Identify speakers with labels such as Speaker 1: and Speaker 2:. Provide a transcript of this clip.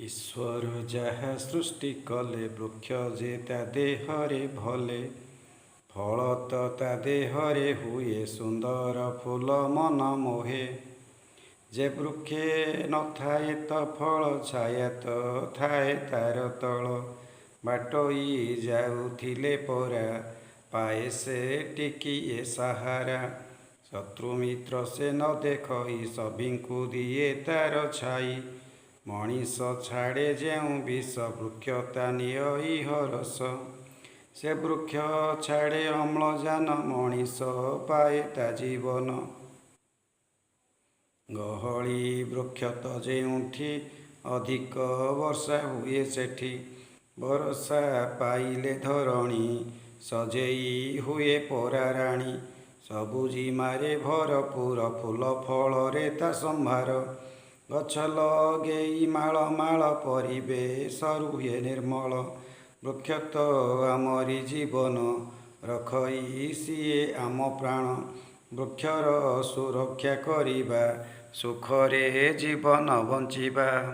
Speaker 1: ଈଶ୍ୱର ଯାହା ସୃଷ୍ଟି କଲେ, ବୃକ୍ଷ ଯେ ତା ଦେହରେ ଭଲେ। ଫଳ ତ ତା ଦେହରେ ହୁଏ, ସୁନ୍ଦର ଫୁଲ ମନ ମୋହେ। ଯେ ବୃକ୍ଷେ ନଥାଏ ତ ଫଳ, ଛାୟା ତ ଥାଏ ତାର ତଳ। ବାଟୋଇ ଯାଉଥିଲେ ପରା ପାଏ ସେ ଟିକିଏ ସାହାରା। ଶତ୍ରୁ ମିତ୍ର ସେ ନ ଦେଖଇ, ସଭିଙ୍କୁ ଦିଏ ତାର ଛାଇ। ମଣିଷ ଛାଡ଼େ ଯେଉଁ ବିଷ, ବୃକ୍ଷ ତା ନିଅଇ ହରଷ। ସେ ବୃକ୍ଷ ଛାଡ଼େ ଅମ୍ଳଜାନ, ମଣିଷ ପାଏ ତା ଜୀବନ। ଗହଳି ବୃକ୍ଷ ତ ଯେଉଁଠି, ଅଧିକ ବର୍ଷା ହୁଏ ସେଠି। ବରଷା ପାଇଲେ ଧରଣୀ ସଜେଇ ହୁଏ ପରା ରାଣୀ। ସବୁଜିମାରେ ଭରପୁର, ଫୁଲ ଫଳରେ ତା ସମ୍ଭାର। ଗଛ ଲଗେଇ ମାଳ ମାଳ, ପରିବେଶ ରୁହେ ନିର୍ମଳ। ବୃକ୍ଷ ତ ଆମରି ଜୀବନ, ରଖଇ ସିଏ ଆମ ପ୍ରାଣ। ବୃକ୍ଷର ସୁରକ୍ଷା କରିବା, ସୁଖରେ ଜୀବନ ବଞ୍ଚିବା।